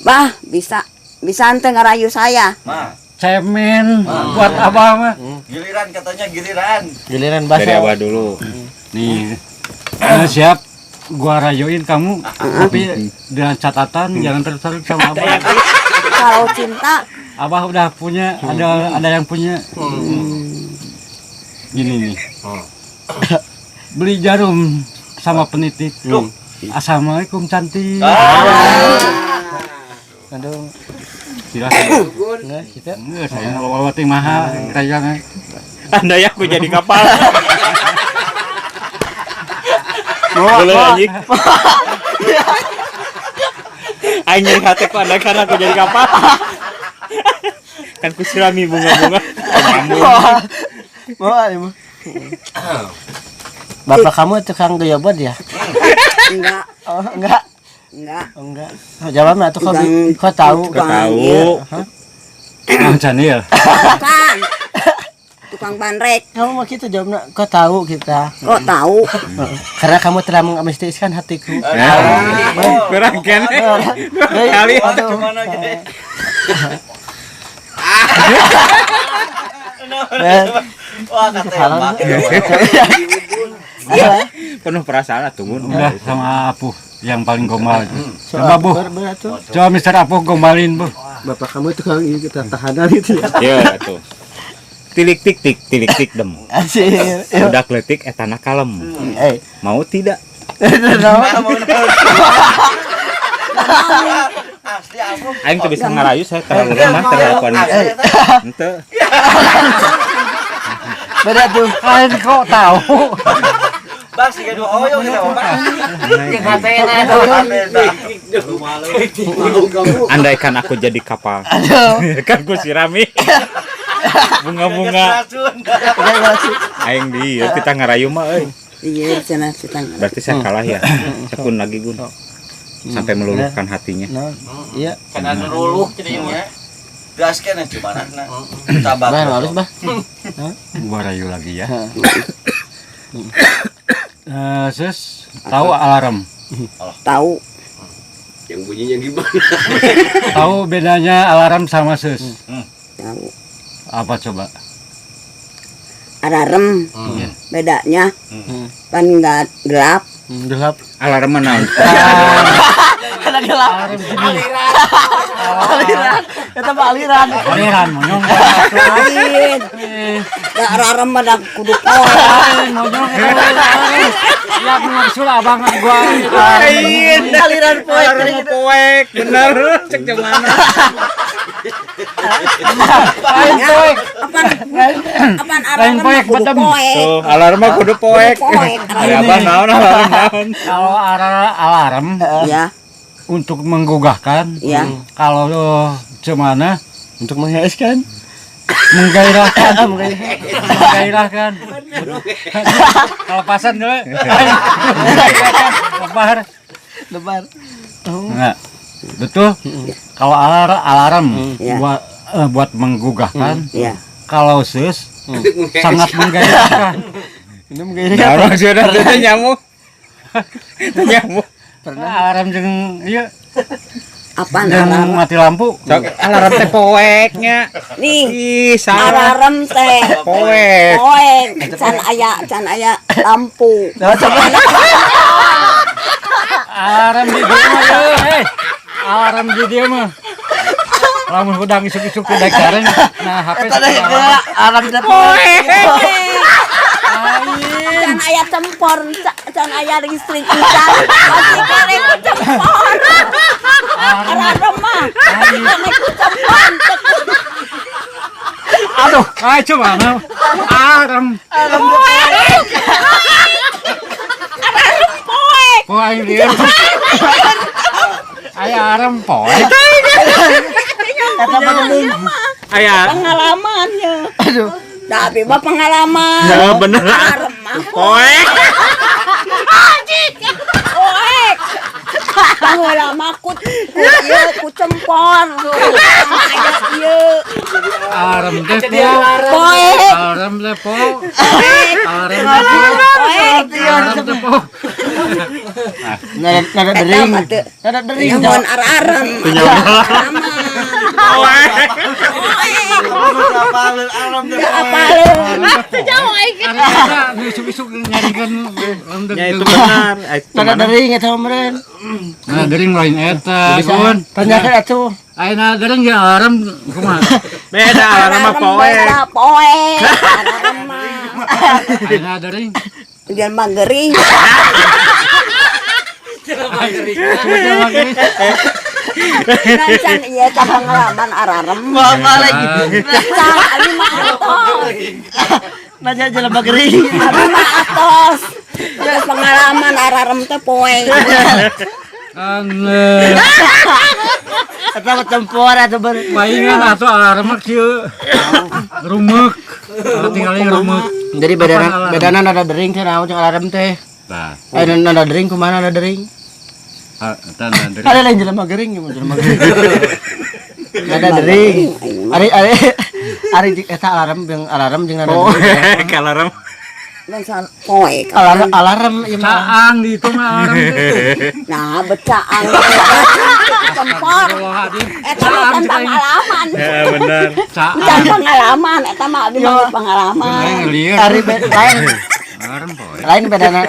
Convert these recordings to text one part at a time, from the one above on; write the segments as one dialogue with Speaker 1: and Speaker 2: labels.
Speaker 1: Bah, bisa bisa ente ngerayu saya.
Speaker 2: Ma,
Speaker 3: Cemen buat abah mah.
Speaker 2: Giliran katanya, giliran.
Speaker 4: Giliran
Speaker 5: Dari
Speaker 4: basah.
Speaker 5: Abah dulu.
Speaker 3: Nih. Siap gua rayuin kamu, tapi dengan catatan jangan tertarik sama abah.
Speaker 1: Kalau cinta
Speaker 3: Abah udah punya, ada yang punya. Gini nih. Beli jarum sama penitik. Assalamualaikum, cantik.
Speaker 4: Aduh,
Speaker 3: Silakan.
Speaker 4: Enggak kita.
Speaker 3: Enggak, saya bawa ting mahal, rayang.
Speaker 5: Andai aku jadi kapal. Boleh anjing. Aing nyeri hati ku andai kan aku jadi kapal. Kan ku sirami bunga-bunga. Nyambung.
Speaker 4: Mau ibu. Bapak kamu tukang geyobot ya?
Speaker 1: Enggak,
Speaker 4: Oh, enggak.
Speaker 1: Enggak.
Speaker 4: Oh, enggak. Oh, jawab mah tuh kok
Speaker 1: Tukang-
Speaker 4: kok tahu.
Speaker 5: Kau tahu.
Speaker 3: Mang Canil.
Speaker 1: Tukang. Tukang bandrek.
Speaker 4: Kamu mau kita jawabnya kok tahu kita.
Speaker 1: Kok tahu?
Speaker 4: Karena kamu telah mengamnestiskan hatiku.
Speaker 5: Kurang kan? Kali.
Speaker 4: Aduh.
Speaker 2: Kemana gitu?
Speaker 4: Eh,
Speaker 2: Wah, kata
Speaker 5: Penuh perasaan atuh Bun.
Speaker 3: Udah sama Apuh yang paling gombal. Coba Bu,
Speaker 4: Berat tuh.
Speaker 3: Coba Mister Apuh gombalin Bu.
Speaker 4: Bapak kamu tukang ini kita tahanan itu ya.
Speaker 5: Ya tuh. Tilik tik tik tilik tik dem.
Speaker 4: Asik.
Speaker 5: Udah kletik etana kalem.
Speaker 4: Eh.
Speaker 5: Mau tidak?
Speaker 2: Asli aku.
Speaker 5: Aing tuh bisa ngarayu saya terlalu lemah terhadap wanita. Ente.
Speaker 4: Berat tuh.
Speaker 3: Lain kok tahu.
Speaker 2: Bang, sih gaduh hoyong kita, Bang.
Speaker 5: Andaikan aku jadi kapal. Kan ku sirami. Bunga-bunga aing di ieu kita ngarayu mah euy.
Speaker 1: Iya, cenah kita.
Speaker 5: Berarti saya kalah ya. Saya lagi Gun. Sampai meluluhkan hatinya.
Speaker 4: Nah, iya.
Speaker 2: Karena luluh jadinya. Gas kan cuma nah. Tabak.
Speaker 4: Bah, halus, bah.
Speaker 3: Gua rayu lagi ya. Eh, sis, tahu alarm?
Speaker 1: Tahu.
Speaker 6: Yang bunyinya gimana?
Speaker 3: Tahu bedanya alarm sama sus?
Speaker 1: Tahu.
Speaker 3: Apa coba?
Speaker 1: Alarm
Speaker 3: Iya.
Speaker 1: bedanya kan enggak gelap.
Speaker 4: Gelap.
Speaker 5: Alarm mah naon?
Speaker 4: Ada gelap.
Speaker 3: Alarm gini.
Speaker 4: Aliran. Eta mah aliran.
Speaker 3: Aliran monyong.
Speaker 1: Lain. Da alarm mah da kudu poek.
Speaker 3: Lain monyong. Ya maksud abang gua.
Speaker 5: Lain.
Speaker 4: Aliran poek.
Speaker 5: Alarm mah poek, bener. Cek mana?
Speaker 3: Lain poek.
Speaker 1: Apaan apaan
Speaker 3: Lain
Speaker 1: alarm mah
Speaker 3: poek,
Speaker 1: kudu
Speaker 3: bedem.
Speaker 1: poek.
Speaker 5: Tuh, alarm mah kudu poek.
Speaker 1: Poek.
Speaker 5: Ada apa naon alarm naon?
Speaker 3: Kalau alarm
Speaker 1: Ya,
Speaker 3: untuk menggugahkan.
Speaker 1: ya.
Speaker 3: Kalau cemana
Speaker 4: Untuk mengheeskan.
Speaker 3: menggairahkan, menggairahkan. Kelepasan dulu. Menggairahkan. Lebar.
Speaker 4: Lebar.
Speaker 3: Enggak. Betul. Kalau alarm
Speaker 1: Ya.
Speaker 3: buat buat menggugahkan.
Speaker 1: Ya.
Speaker 3: Kalau sus sangat menggairahkan.
Speaker 4: Ini menggairahkan.
Speaker 5: Nah, maksudnya teh nyamuk. Teh nyamuk.
Speaker 3: Pernah alarm jeung ieu
Speaker 1: Apaan
Speaker 3: jeung
Speaker 1: alarm?
Speaker 3: mati lampu.
Speaker 5: Sok alarm teh poeknya.
Speaker 1: Nih,
Speaker 5: Ih, salah.
Speaker 1: alarm teh.
Speaker 5: Poek.
Speaker 1: Poek, can aya lampu.
Speaker 4: Nah, coba.
Speaker 3: Alarm di dieu mah yeuh, eh. Alarm di dieu mah. Lamun hudang isuk-isuk teh daek sareng, nah HP
Speaker 4: Eta teh alarm teh poek.
Speaker 3: Lain.
Speaker 1: Can aya cempor, can aya listrik pisan. Masih kene ku cempor. Alarm mah. Kene ku cempor.
Speaker 3: Aduh, ay cuma alarm.
Speaker 1: Alarm poek.
Speaker 3: Poek lieur. Aya alarm poek.
Speaker 4: Eta mah
Speaker 5: Aya.
Speaker 1: Pengalamannya.
Speaker 4: Aduh.
Speaker 1: Tapi mah pengalaman.
Speaker 5: Ya bener.
Speaker 1: Alarm mah
Speaker 5: Poek.
Speaker 1: poek. Baheula mah ku ieu ku cempor. Aya ieu.
Speaker 3: Alarm teh po.
Speaker 1: Poe.
Speaker 3: Alarm teh po. Alarm teh po.
Speaker 1: Poe.
Speaker 3: Alarm teh po.
Speaker 4: Nada nada
Speaker 1: Eta
Speaker 4: dering.
Speaker 1: mah teu.
Speaker 4: Nada dering.
Speaker 1: Nyahoan ararem. Apaleun.
Speaker 3: Eta isuk-isuk nyarikeun
Speaker 5: Ya itu benar. Eh,
Speaker 4: Nada
Speaker 5: cuman
Speaker 4: dering eta mah meureun.
Speaker 3: Nah, dering lain eta, Gun.
Speaker 4: Tanyakeun atuh.
Speaker 3: Ayeuna dering ge alarm kumaha?
Speaker 5: Beda alarm mah poe.
Speaker 1: Beda poe. Ararem mah.
Speaker 3: Ayeuna dering.
Speaker 1: Jangan mah gering.
Speaker 3: Coba gering.
Speaker 1: Can ieu tah pengalaman ararem.
Speaker 4: Apa lagi?
Speaker 1: Can abi mah atos.
Speaker 4: Nanya jelema gering.
Speaker 1: Abi mah atos. Terus pengalaman ararem teh poe.
Speaker 3: Aneh.
Speaker 4: Eta mah tempor atuh ber.
Speaker 3: Paingan atuh alarm mah kieu. Rumek. Tinggalin rumek.
Speaker 4: Jadi bedana bedana nada dering teh naon jeung alarm teh.
Speaker 3: Tah.
Speaker 4: Eh nada dering kumaha nada dering?
Speaker 3: Eta na dering.
Speaker 4: Ada lain jelema gering ya jelema gering. Nada dering. Ari ari ari eta alarm jeung nada dering.
Speaker 5: Poe alarm.
Speaker 1: Bangsa poe.
Speaker 4: Alarm alarm ieu mah.
Speaker 3: Caang di itu mah alarm teh.
Speaker 1: Nah, becaang. Cempor. Eta mah kan pengalaman.
Speaker 5: Ya benar.
Speaker 3: Caang.
Speaker 1: Can pengalaman eta mah abi mah pengalaman.
Speaker 3: Lieur.
Speaker 4: Ari lain
Speaker 3: Alarm poe.
Speaker 4: lain bedana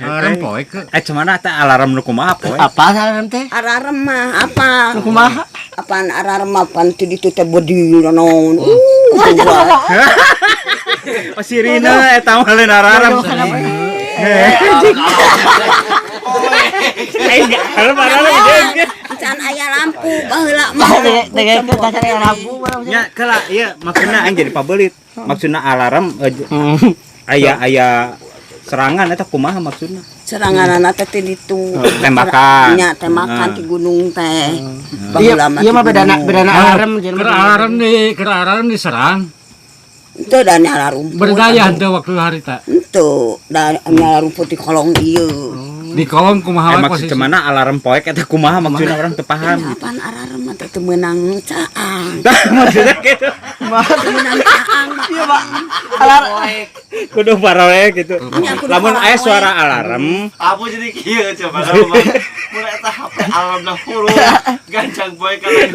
Speaker 3: Alarm poe ke.
Speaker 5: Eh cuman eta alarm nu kumaha poe?
Speaker 4: apa alarm teh?
Speaker 1: Ararem mah apa?
Speaker 4: Kumaha?
Speaker 1: Apaan ararem mah pan ti ditu teh beudeui naon.
Speaker 5: Oh sirine eta mah lain alarm. Alarm alarm gede.
Speaker 1: Can aya lampu baheula mah.
Speaker 4: Dengekeun tah can lampu mah.
Speaker 5: Nya kela ieu maksudna aing jadi pabelit. Maksudna alarm aya aya serangan eta kumaha maksudna?
Speaker 1: Seranganana teh ti ditu.
Speaker 5: Tembakan.
Speaker 1: Nya tembakan ti gunung teh.
Speaker 4: Iya
Speaker 1: Baheula mah.
Speaker 4: iya mah bedana bedana alarm jeung
Speaker 3: Keur alarm di keur alarm diserang.
Speaker 1: Teu da nyala rumput.
Speaker 3: Berdaya henteu waktu harita.
Speaker 1: Henteu da nyala rumput di kolong ieu.
Speaker 3: Di kolong kumaha
Speaker 5: Eh
Speaker 3: wae
Speaker 5: maksud
Speaker 3: posisi.
Speaker 5: cemana alarm poek eta kumaha maksudna orang teu paham.
Speaker 1: Apaan ararem mah teh teu meunang caang.
Speaker 5: Maksudnya gitu.
Speaker 1: Teu meunang caang mah.
Speaker 4: Iya, Pak. Alarm
Speaker 5: Kudu paroe gitu.
Speaker 1: Nya, kudu
Speaker 5: Lamun aya
Speaker 1: paroe.
Speaker 5: suara alarm,
Speaker 2: Aku jadi kieu coba kalau mah. Mun eta HP alarm dah huruf gancang poe kana.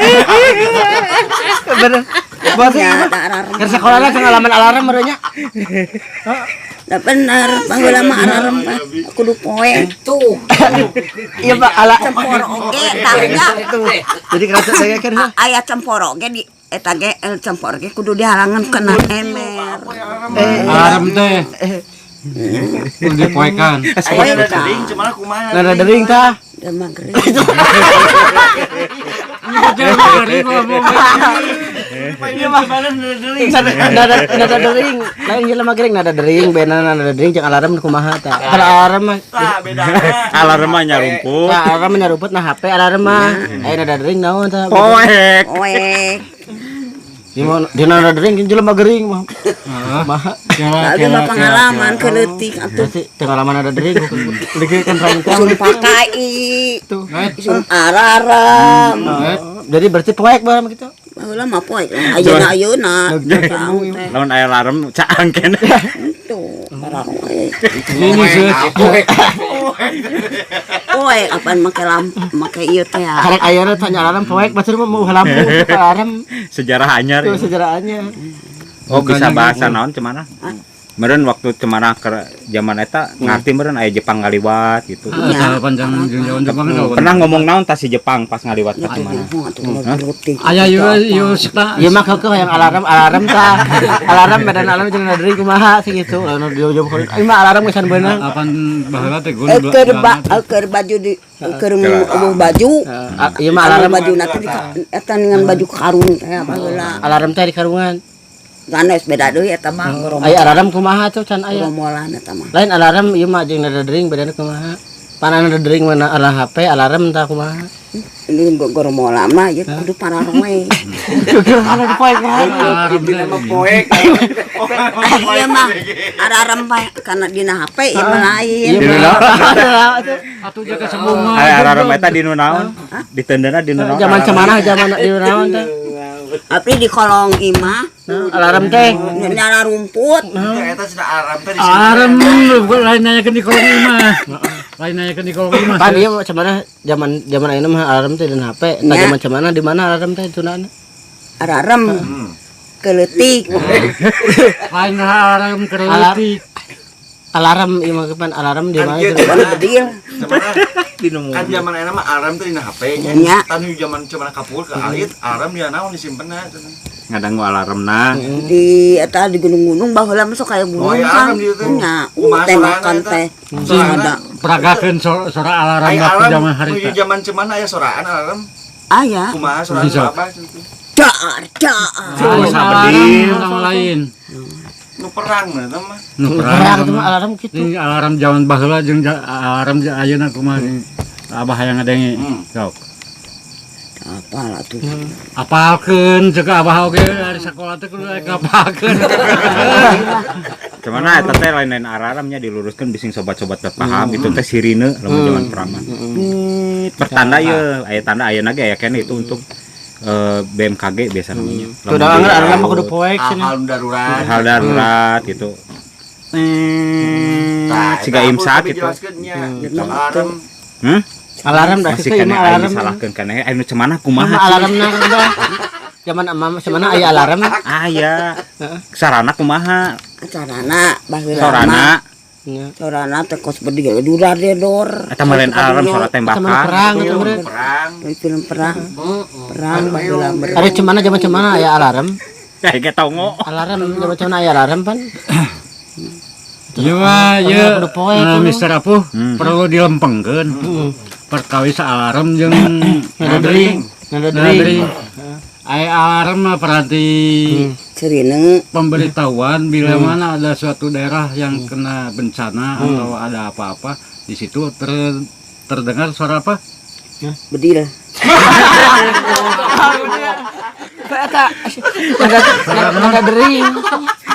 Speaker 4: bener. Berarti
Speaker 1: Ya, da ararem.
Speaker 4: keur sekolahna pengalaman alarm meureun nya.
Speaker 1: Da bener, baheula mah ararem mah kudu poe. Tuh.
Speaker 4: Iya Pak, ala
Speaker 1: Cempor oge tangga.
Speaker 4: Jadi kerasa saya kan
Speaker 1: Aya cempor oge di eta ge cempor ge kudu dihalangan kena emer.
Speaker 3: Alarm teh. Kudu dipoekan.
Speaker 2: Aya dering cemana kumaha?
Speaker 4: nada dering tah.
Speaker 1: Da mah gering.
Speaker 2: Iya mah mana dering.
Speaker 4: Nada nada dering. Lain jelema gering nada dering, bena nada dering jeung alarm kumaha tah. Kalau alarm mah
Speaker 2: Tah bedana.
Speaker 5: alarm mah nyarumput.
Speaker 4: Nah, alarm mah nyaruput nah HP alarm mah. Aya nada dering naon tah.
Speaker 5: Poek.
Speaker 1: Poe.
Speaker 4: Di mana di nada dering jeung jelema gering mah. Mah.
Speaker 1: Da abi mah pengalaman keleutik atuh.
Speaker 4: Berarti pengalaman nada dering lagi kan rangkam.
Speaker 1: Isum pakai. Isum ararem.
Speaker 4: Jadi berarti poek barang gitu.
Speaker 1: Baheula mah poe. Ayeuna ayeuna. Caang teh.
Speaker 5: Lamun aya alarm caang keneh.
Speaker 1: Tuh, araroe.
Speaker 3: Ini sih.
Speaker 1: Poe apaan make lampu, make ieu teh ya.
Speaker 4: Karek ayeuna tanya alarm poek batur mah mau lampu alarm
Speaker 5: Sejarah anyar.
Speaker 4: itu sejarahnya.
Speaker 5: Oh bisa bahasa naon cemana? Meureun waktu cemana ke zaman eta ngarti meureun aya Jepang ngaliwat gitu.
Speaker 3: Ah, panjang jeung jaman Jepang itu.
Speaker 5: Pernah ngomong naon tas si Jepang pas ngaliwat ka cemana?
Speaker 3: Aya ieu ieu sita.
Speaker 4: Ieu mah keukeuh yang alarm alarm tah. Alarm badan alarm jeung nada dering kumaha sih gitu. Lamun jauh-jauh ieu mah alarm geus beunang.
Speaker 3: Apan baheula teh gun.
Speaker 1: Keur ba keur baju di keur eueuh baju.
Speaker 4: Ieu mah alarm
Speaker 1: baju na teh eta dengan baju karung teh baheula.
Speaker 4: Alarm teh di karungan.
Speaker 1: Sanes beda deui eta mah
Speaker 4: Aya alarm kumaha tuh can aya.
Speaker 1: romolan eta mah.
Speaker 4: Lain alarm ieu mah jeung nada dering bedana kumaha. Panana dering mana ala HP alarm tah kumaha.
Speaker 1: Ini goromola mah ya kudu pararoe.
Speaker 4: Kudu poek mah.
Speaker 3: Alarm
Speaker 6: Itu nama poek.
Speaker 1: Iya mah alarm mah karena dina HP ieu mah lain.
Speaker 3: Atuh jaga sembungan.
Speaker 5: Aya alarm eta di nu naon? Ditendana di nu naon?
Speaker 4: Zaman cemana zaman di naon teh?
Speaker 1: Tapi di kolong imah
Speaker 4: alarm teh
Speaker 1: nyala rumput.
Speaker 2: Eta cenah alarm teh di
Speaker 3: Alarm lain nanyakeun di kolong imah. Lain nanyakeun di kolong imah.
Speaker 4: Pan ieu cemana zaman zaman ayeuna mah alarm teh dan HP. Tah zaman cemana di mana alarm teh tunana?
Speaker 1: Alarm keleutik.
Speaker 3: Lain alarm keleutik.
Speaker 4: Alarm ieu mah pan alarm di mana?
Speaker 1: Bedil.
Speaker 2: Kan zaman ayeuna mah alarm teh dina HP nya. Tan zaman cemana kapur ke alit alarm dia naon disimpenna cenah.
Speaker 5: Ngadangu alarmna.
Speaker 1: Di eta di gunung-gunung baheula mah sok aya gunung kan. Nya, tembakan teh.
Speaker 3: Ada peragakeun sora alarm waktu zaman harita.
Speaker 2: Zaman cemana aya soraan alarm?
Speaker 1: Aya.
Speaker 2: Kumaha soraan apa?
Speaker 1: Dar, dar.
Speaker 3: Alarm sama lain.
Speaker 2: Nu perang eta mah.
Speaker 3: Nu perang
Speaker 4: teh alarm kitu.
Speaker 3: Ini alarm zaman baheula jeung alarm ayeuna kumaha. Abah hayang ngadenge. Sok.
Speaker 1: Apal atuh.
Speaker 3: Apalkeun ceuk abah oge ari sakola teh kudu rek ngapalkeun.
Speaker 5: Cuman eta teh lain-lain alarmnya diluruskeun bising sobat-sobat teu paham itu teh sirine lamun zaman perang mah. Pertanda ieu aya tanda ayeuna ge aya keneh itu untuk BMKG biasa namanya.
Speaker 4: Kudu alarm mah kudu poek cenah.
Speaker 2: Hal darurat.
Speaker 5: Hal darurat gitu. Siga imsak gitu.
Speaker 2: Alarm.
Speaker 4: Alarm dah
Speaker 5: masih kene aing disalahkeun kana anu cemana kumaha
Speaker 4: alarmna zaman amam cemana aya alarm
Speaker 5: aya sarana kumaha
Speaker 1: sarana baheula
Speaker 5: sorana
Speaker 1: sorana teh kos bedil durar dedor
Speaker 5: eta mah lain alarm sora tembakan
Speaker 4: perang eta
Speaker 2: perang
Speaker 1: film perang perang baheula
Speaker 4: ari cemana zaman cemana aya alarm
Speaker 5: kayak tongo
Speaker 4: alarm zaman cemana aya alarm pan.
Speaker 3: Ieu mah ieu Mister Apuh perlu dilempengkeun. Perkawis alarm jeung
Speaker 4: nada dering.
Speaker 3: Aya alarm mah berarti
Speaker 1: sirine
Speaker 3: pemberitahuan bila mana ada suatu daerah yang kena bencana atau ada apa-apa di situ terdengar suara apa?
Speaker 1: Bedil.
Speaker 4: Eta nada dering.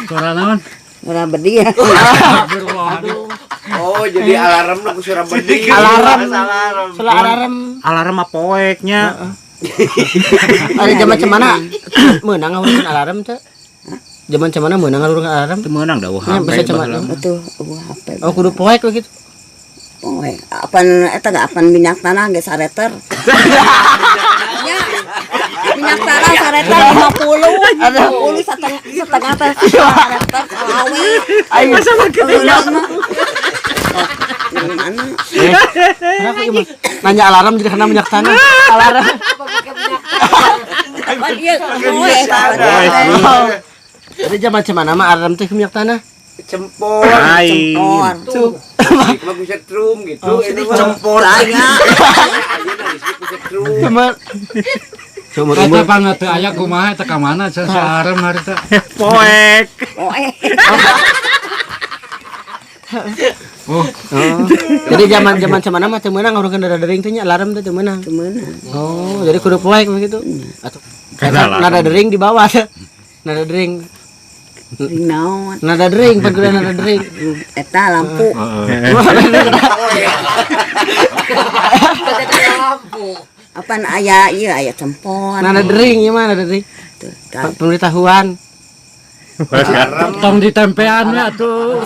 Speaker 3: Suara naon?
Speaker 1: Suara bedil.
Speaker 6: Oh, jadi alarm nu suara bedil.
Speaker 4: Alarm. Suara alarm.
Speaker 5: Alarm mah poeknya.
Speaker 4: Ari zaman cemana meunang ngawurkeun alarm teh? Zaman cemana meunang ngawurkeun alarm?
Speaker 5: Teu meunang da HP.
Speaker 4: Bisa cemana?
Speaker 1: Atuh eueuh HP.
Speaker 4: Oh, kudu poek we kitu.
Speaker 1: Poek. Apan eta ga apan minyak tanah ge sareter. Nya. Minyak tanah sareter 50. 50 setengah teh sareter salawe.
Speaker 4: Aing
Speaker 1: sama kitu. Mana?
Speaker 4: Nanya alarm jadi kena minyak tanah. Alarm. Jadi zaman cemana mah alarm teh minyak tanah?
Speaker 6: Cempor,
Speaker 1: cempor.
Speaker 6: Tuh. Mah bisa trum gitu.
Speaker 2: Ini cempor
Speaker 1: aya.
Speaker 4: Cuma
Speaker 3: Eta pangna teu aya kumaha eta ka mana cenah alarm harita.
Speaker 5: Poek.
Speaker 1: Poek.
Speaker 3: Oh.
Speaker 4: Jadi zaman-zaman cemana mah teu meunang ngurungkeun dada dering teh nya alarm teh teu meunang.
Speaker 1: Teu meunang.
Speaker 4: Oh, jadi kudu poek begitu. Atuh nada dering di bawah. Nada dering.
Speaker 1: Dering naon?
Speaker 4: Nada dering, pan kudu nada dering.
Speaker 1: Eta lampu.
Speaker 4: Lampu.
Speaker 1: Apaan aya ieu aya cempor.
Speaker 4: Nada dering ieu mah nada dering. Pemberitahuan.
Speaker 3: Tong ditempean ya tuh.